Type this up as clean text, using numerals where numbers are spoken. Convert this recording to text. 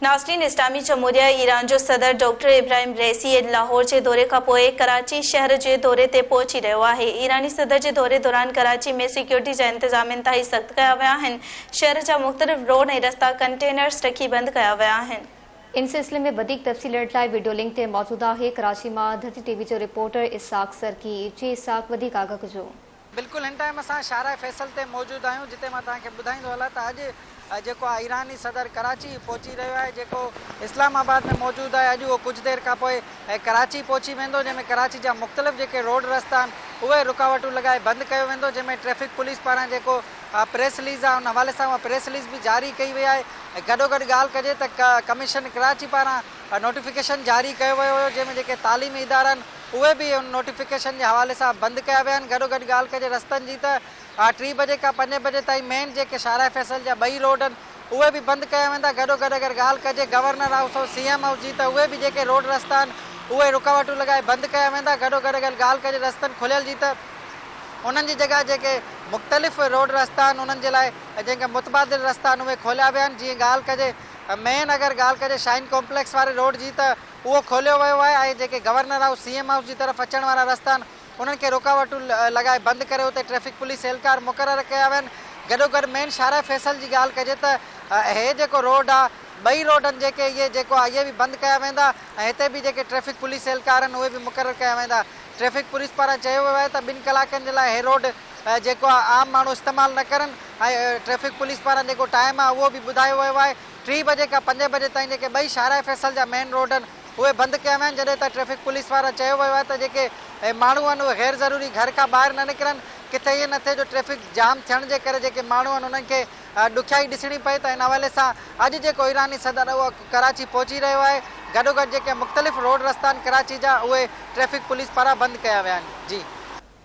ناظرين اسلامي جمهوريه ايران جو صدر ڊاڪٽر ابراهيم رئيسي لاهور جي دوري کانپوء ڪراچي شهر جي دوري تي پهچي رهيو آهي. ايراني صدر جي دوري دوران ڪراچي ۾ سيڪيورٽي جا انتظام انتهائي سخت ڪيا ويا آهن. شهر جا مختلف روڊ ۽ رستا ڪنٽينرز رکي بند ڪيا ويا آهن. ان سلسلي ۾ وڌيڪ تفصيل ڏيڻ لاء وڊيو لنڪ تي موجود آهي ڪراچي مان ڌرتي ٽي وي جو رپورٽر اسحاق سرڪي. جي اسحاق وڌيڪ آگاهه ڪجو. بلڪل هن ٽائيم اسان شارع فيصل تي موجود آهيون جتي مان توهان کي ٻڌائيندو هلان ته اڄ جيڪو آهي ايراني صدر ڪراچي پهچي رهيو آهي جيڪو اسلام آباد ۾ موجود آهي اڄ اهو ڪجهه دير کان پوء ڪراچي پهچي ويندو جنهن ۾ ڪراچي جا مختلف جيڪي روڊ رستا آهن اهي رڪاوٽون لڳائي بند ڪيو ويندو جنهن ۾ ٽريفڪ پوليس پاران جيڪو پريس رليز آهي ان حوالي سان اها پريس رليز به جاري ڪئي وئي آهي ۽ گڏوگڏ ڳالهه ڪجي ته ڪميشن ڪراچي پاران نوٽيفڪيشن جاري ڪيو ويو هيو جنهن ۾ جيڪي تعليمي ادارا آهن اهي به ان نوٽيفڪيشن جي حوالي سان بند ڪيا ويا آهن، گڏوگڏ ڳالهه ڪجي رستن جي ته ٽي بجي کان پنجين بجي تائين مين جيڪي شاهراهه فيصل جا ٻئي روڊ آهن اهي به بند ڪيا ويندا، گڏوگڏ اگر ڳالهه ڪجي governor house ۽ C M house جي ته اهي به جيڪي روڊ رستا آهن اهي رڪاوٽون لڳائي بند ڪيا ويندا، گڏوگڏ اگر ڳالهه ڪجي رستن کليل جي ته انهن جي جڳهه جيڪي مختلف روڊ رستا آهن انهن جي لاء جيڪي متبادل رستا آهن اهي کوليا ويا آهن، جيئن ڳالهه ڪجي مين اگر ڳالهه ڪجي شاهين ڪامپليڪس واري روڊ جي ته اهو کوليو ويو آهي ۽ جيڪي governor house, C M house جي طرف اچڻ وارا رستا آهن انهن کي رڪاوٽون لڳائي بند ڪري اتي ٽريفڪ پوليس اهلڪار مقرر ڪيا ويا آهن. گڏوگڏ مين شارع فيصل جي ڳالهه ڪجي ته هي جيڪو روڊ آهي ٻئي روڊ آهن جيڪي اهي جيڪو آهي اهي به بند ڪيا ويندا ۽ هتي به جيڪي ٽريفڪ پوليس اهلڪار آهن اهي به مقرر ڪيا ويندا. ٽريفڪ پوليس پاران چيو ويو آهي ته ٻن ڪلاڪن جي لاء هي روڊ جيڪو آهي عام ماڻهو استعمال نه ڪرن ۽ ٽريفڪ پوليس پاران جيڪو ٽائيم آهي اهو به ٻڌايو ويو آهي. ٽي بجي کان پنجين بجي تائين جيڪي ٻئي شاهراهه فيصل جا مين روڊ آهن اهي بند ڪيا ويا آهن جڏهن ته ٽريفڪ پوليس پاران چيو ويو آهي ته جيڪي ماڻهو آهن اهي غير ضروري گهر کان ٻاهر نه نڪرن ڪٿي ائين نه ٿئي جو ٽريفڪ جام ٿيڻ جي ڪري جيڪي ماڻهو آهن انهن کي ڏکيائي ڏسڻي پئي ته ان حوالي سان اڄ جيڪو ايراني صدر اهو ڪراچي پهچي رهيو آهي گڏوگڏ جيڪي مختلف روڊ رستا آهن ڪراچي جا اهي ٽريفڪ پوليس پاران بند ڪيا ويا آهن جي.